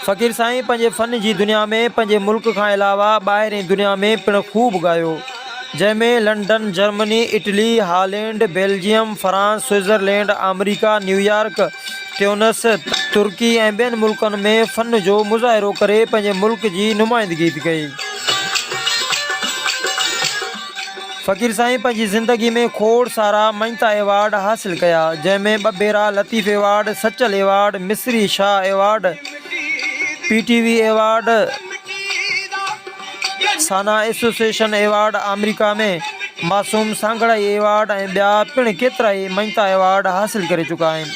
فقير سائين پنهنجي فن جي دنيا ۾ پنهنجي ملڪ کان علاوه ٻاهرين دنيا ۾ پڻ خوب ڳايو، جنهن ۾ London, Germany, Italy, Holland, Belgium, France, Switzerland, America, New York, Tunis, Turkey ۽ ٻين ملڪن ۾ فن جو مظاهرو ڪري پنهنجي ملڪ جي نمائندگي ڪئي. فقير سائين پنهنجي زندگي ۾ کوڙ سارا مڃتا ايوارڊ حاصل ڪيا، جنهن ۾ ٻه ڀيرا Latif award, Sachal award, Misri Shah award, P T V award, SANA association award America ۾، Masoom Sangharai award ۽ ٻيا پڻ ڪيترائي مڃتا ايوارڊ حاصل ڪري چڪا آهن.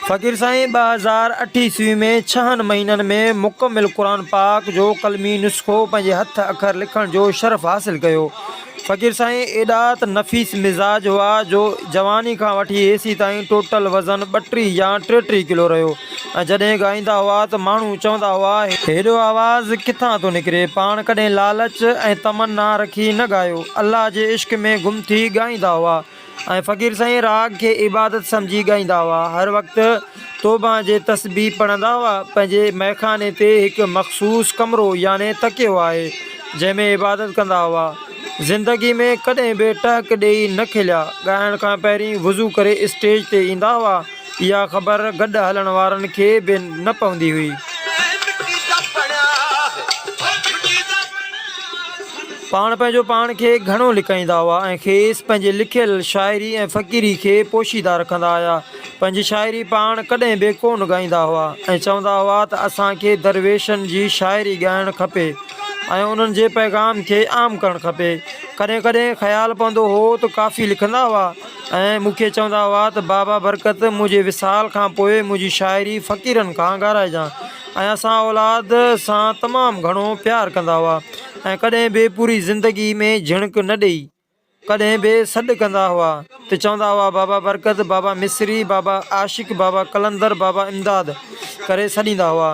فقير سائين 2008 عيسوي ۾ ڇهن مهينن ۾ مڪمل قرآن پاڪ جو قلمي نسخو پنهنجي هٿ اکر لکڻ جو شرف حاصل ڪيو. فقير سائين ايڏا ته نفيس مزاج هئا جو جواني کان وٺي هيسيتائين ٽوٽل وزن ٻٽيهه يا ٽيٽيهه ڪلو رهيو ۽ جڏهن ڳائيندا هئا ته ماڻهو چوندا هئا هيڏو آواز ڪٿان ٿو نڪري پاڻ ڪڏهن لالچ ۽ تمنا رکي نه ڳايو الله جي عشق ۾ گم ٿي ڳائيندا هئا. ۽ فقير سائين راڳ کي عبادت سمجهي ڳائيندا هئا. هر وقت توبه جي تسبيح پڙهندا هئا. پنهنجي مئخاني تي هڪ مخصوص ڪمرو يعني تڪيو آهي، جنهن ۾ عبادت ڪندا هئا. زندگي ۾ ڪڏهن به ٽهڪ ڏيئي نه کليا. ڳائڻ کان پهرين وضو ڪري اسٽيج تي ايندا هئا. اها خبر گڏ هلڻ وارن کي به نه پوندي هئي. پاڻ پنهنجو پاڻ کي گهڻو لڪائيندا هئا ۽ کيس پنهنجي لکيل شاعري ۽ فقيري کي پوشيده رکندا آيا. پنهنجي شاعري پاڻ ڪڏهن به ڪونه ڳائيندا هئا ۽ چوندا هئا ته اسان کي درويشن جي شاعري ڳائڻ کپي ۽ انهن جي پيغام کي عام ڪرڻ کپي. ڪڏهن ڪڏهن خيال پوندو هو ته ڪافي لکندا هئا ۽ مون کي چوندا هئا ته بابا برڪت منهنجي وصال کان پوء منهنجي شاعري فقيرن کان ڳارائجان. ۽ اسان اولاد سان تمام گهڻو پيار ڪندا هئا ۽ ڪڏهن به پوري زندگي ۾ جهڻڪ نه ڏئي ڪڏهن به سڏ ڪندا هئا ته چوندا هئا بابا برڪت، بابا مصري، بابا عاشق، بابا قلندر، بابا امداد ڪري سڏيندا هئا.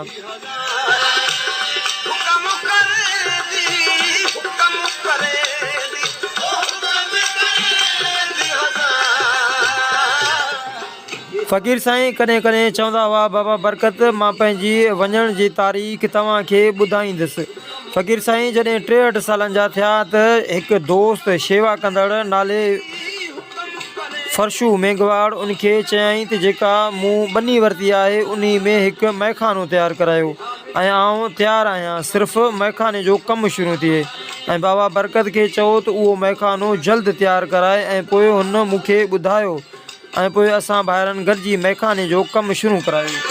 فقير سائين ڪڏهن ڪڏهن چوندا هئا، بابا برڪت مان پنهنجي وڃڻ جي تاريخ توهان کي ٻڌائيندس. فقير سائين جڏهن 63 سالن جا ٿيا ته هڪ دوست شيوا ڪندڙ نالي فرشو مينگهواڙ ان کي چيائين ته جيڪا مون ٻني ورتي آهي انهي ۾ هڪ مئخانو تيار ڪرايو ۽ آئون تيار آهيان صرف مئخاني جو ڪم شروع ٿئي ۽ بابا برڪت کي چئو ته اهو مئخانو جلد تيار ڪرائي ۽ پوء هن مون کي ٻڌايو ۽ پوء اسان ڀائرن گڏجي مئخاني جو ڪم شروع ڪرايو.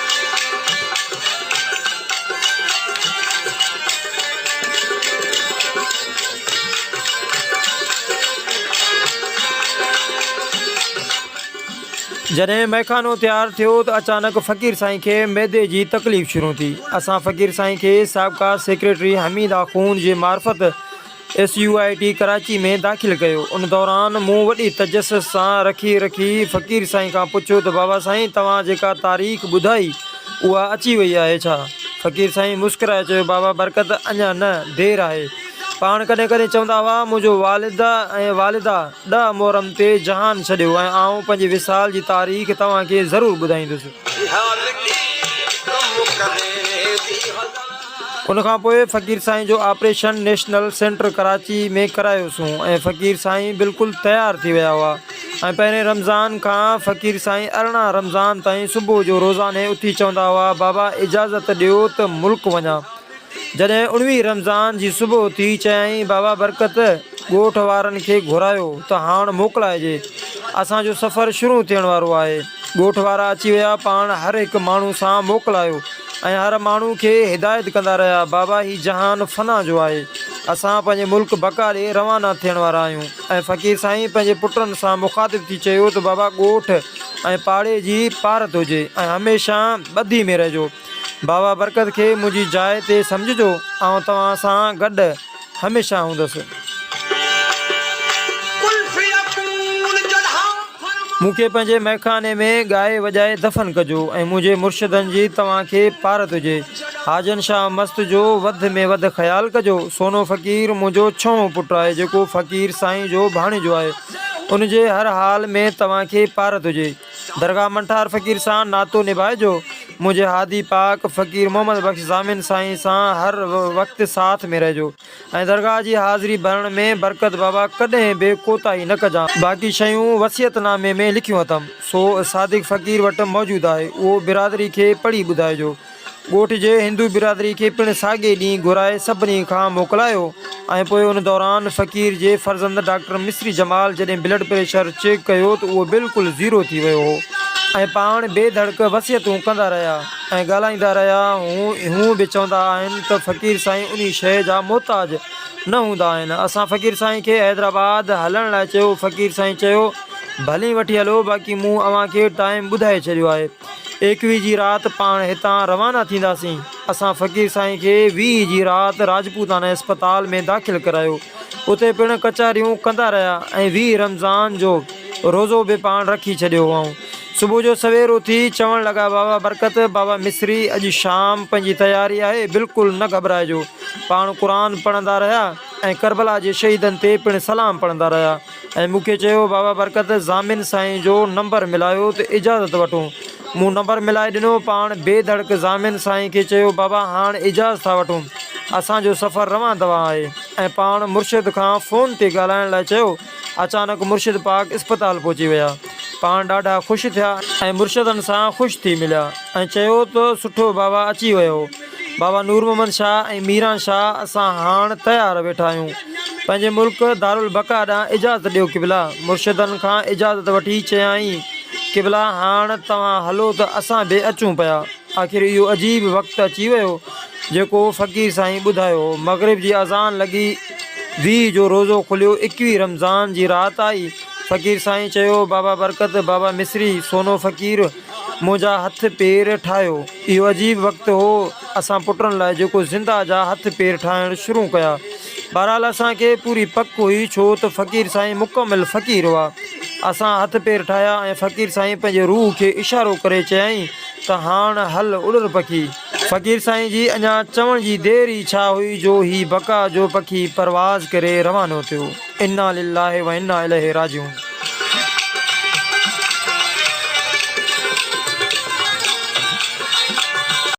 جڏهن مئخانو تيار ٿيو ته اچانڪ فقير سائين کي معدي جي تڪليف شروع ٿي. اسان فقير سائين کي سابقه سيڪريٽري حميد آخوند جي معرفت S U I T Karachi ۾ داخل ڪيو. ان دوران مون وڏي تجسس سان رکي رکي فقير سائين کان پڇيو ته بابا سائين توهان جيڪا تاريخ ٻڌائي اها اچي وئي آهي ڇا؟ فقير سائين مسڪرائي چيو بابا برڪت اڃا نه دير آهي. پاڻ ڪڏهن ڪڏهن چوندا هئا منهنجو والد ۽ والده ڏهه محرم تي جهان ڇڏيو ۽ آئون پنهنجي وصال جي تاريخ توهان کي ضرور ٻڌائيندس. ان کان پوء فقير سائين جو آپريشن نيشنل سينٽر ڪراچي ۾ ڪرايوسون ۽ فقير سائين بلڪل تيار ٿي ويا هئا ۽ پهرين رمضان کان فقير سائين 18 رمضان تائين صبح جو روزاني اٿي چوندا هئا بابا اجازت ڏيو ته ملڪ وڃان جڏهن 19 رمضان جي صبح ٿي چيائين بابا برڪت ڳوٺ وارن کي گهرايو ته هاڻ موڪلائجي اسان جو سفر شروع ٿيڻ وارو آهي. ڳوٺ وارا اچي ويا پاڻ هر هڪ ماڻهو سان موڪلايو ۽ هر ماڻهو کي هدايت ڪندا رهيا بابا هي جهان فنا جو آهي اسان پنهنجي ملڪ بقا ڏي روانا ٿيڻ وارا آهيون ۽ فقير سائين پنهنجي پٽن سان مخاطب ٿي چيو ته بابا ڳوٺ ۽ پاڙي جي پارت هجي ۽ هميشه ٻڌي ۾ رهجو بابا برڪت کي منهنجي جاء تي سمجهجو آئون توهان سان گڏ هميشه هوندس. مون کي پنهنجي مئخاني ۾ ڳائي وڄائي دفن ڪجو ۽ منهنجي مرشدن جي توهان کي پارت هجي. حاجن شاهه مست جو وڌ ۾ وڌ خيال ڪجو. سونو فقير منهنجو ڇهون پٽ آهي جيڪو فقير سائين جو ڀاڻيجو آهي. ان جي هر حال ۾ توهان کي پارت هجي. درگاهه منٺار فقير سان ناتو نڀائجو. منهنجي هادي پاڪ فقير محمد بخش ضامن سائين سان هر وقت ساٿ ۾ رهجو ۽ درگاهه جي حاضري ڀرڻ ۾ برڪت بابا ڪڏهن به ڪوتاهي نه ڪجان. باقي شيون وصيت نامي ۾ لکيون اٿم سو صادق فقير وٽ موجود آهي اهو برادري کي پڙهي ٻڌائجو. ڳوٺ جي هندو برادري کي پڻ ساڳئي ڏينهن گهرائي سڀني کان موڪلايو ۽ پوء ان دوران فقير جي فرزند ڊاڪٽر مصري جمال جڏهن بلڊ پريشر چيڪ ڪيو ته اهو بلڪل زيرو ٿي ويو هو ۽ پاڻ بي ڌڙڪ وصيتون ڪندا رهيا ۽ ڳالهائيندا رهيا هونء به چوندا آهن ته فقير سائين انهي شيء جا محتاج نه هوندا آهن اسان فقير سائين کي حيدرآباد هلڻ لاء چيو فقير سائين چيو ڀلين وٺي هلو باقي مون اوهان کي ٽائيم ٻڌائي ڇڏيو آهي. ايڪويهه جي رات پاڻ هتان روانا ٿينداسين. اسان فقير سائين کي 20 جي رات راجپوتانه اسپتال ۾ داخل ڪرايو. اتي پڻ ڪچهريون ڪندا رهيا ۽ 20 رمضان جو روزو به پاڻ رکي ڇڏيو هئائون. صبح جو سوير اٿي چوڻ لڳا بابا برڪت، بابا مصري اڄ شام پنهنجي تياري آهي بلڪل نه گهٻرائجو. پاڻ قرآن پڙهندا رهيا ۽ ڪربلا جي شهيدن تي پڻ سلام پڙهندا رهيا. ۽ مون کي چيو بابا برڪت ضامن سائين جو نمبر ملايو ته اجازت وٺون. مون نمبر ملائي ڏنو پاڻ بي ڌڙڪ ضامن سائين کي چيو بابا هاڻ اجازت ٿا وٺون اسان جو سفر روان دوان آهي ۽ پاڻ مرشد کان فون تي ڳالهائڻ لاء چيو اچانڪ مرشد پاڪ اسپتال پهچي ويا پاڻ ڏاڍا خوش ٿيا ۽ مرشدن سان خوش ٿي مليا ۽ چيو ته سٺو بابا اچي ويو بابا نور محمد شاهه ۽ ميران شاهه اسان هاڻ تيار ويٺا آهيون. پنهنجي ملڪ دارالبقا ڏانهن اجازت ڏيو قبلا! مرشدن کان اجازت وٺي چيائين، قبلا هاڻ توهان هلو ته اسان به اچون پيا. آخر اهو عجيب وقت اچي ويو، جيڪو فقير سائين ٻڌايو هو. مغرب جي اذان لڳي، 20 جو روزو کليو، 21 رمضان جي رات آئي. فقير سائين چيو، بابا برڪت، بابا مصري، سونو فقير، منهنجا هٿ پير ٺاهيو. اهو عجيب وقت هو اسان پٽن لاء جيڪو زنده جا هٿ پير ٺاهڻ شروع ڪيا. بهرحال اسان کي پوري پڪ هئي ڇو ته فقير سائين مڪمل فقير هئا. اسان هٿ پير ٺاهيا ۽ فقير سائين پنهنجي روح کي اشارو ڪري چيائين ته هاڻ هل اڏر پکي. فقير سائين جي اڃا چوڻ جي دير ئي ڇا هئي جو هي بقا جو پکي پرواز ڪري روانو ٿيو. انا لله وانا اليه راجعون.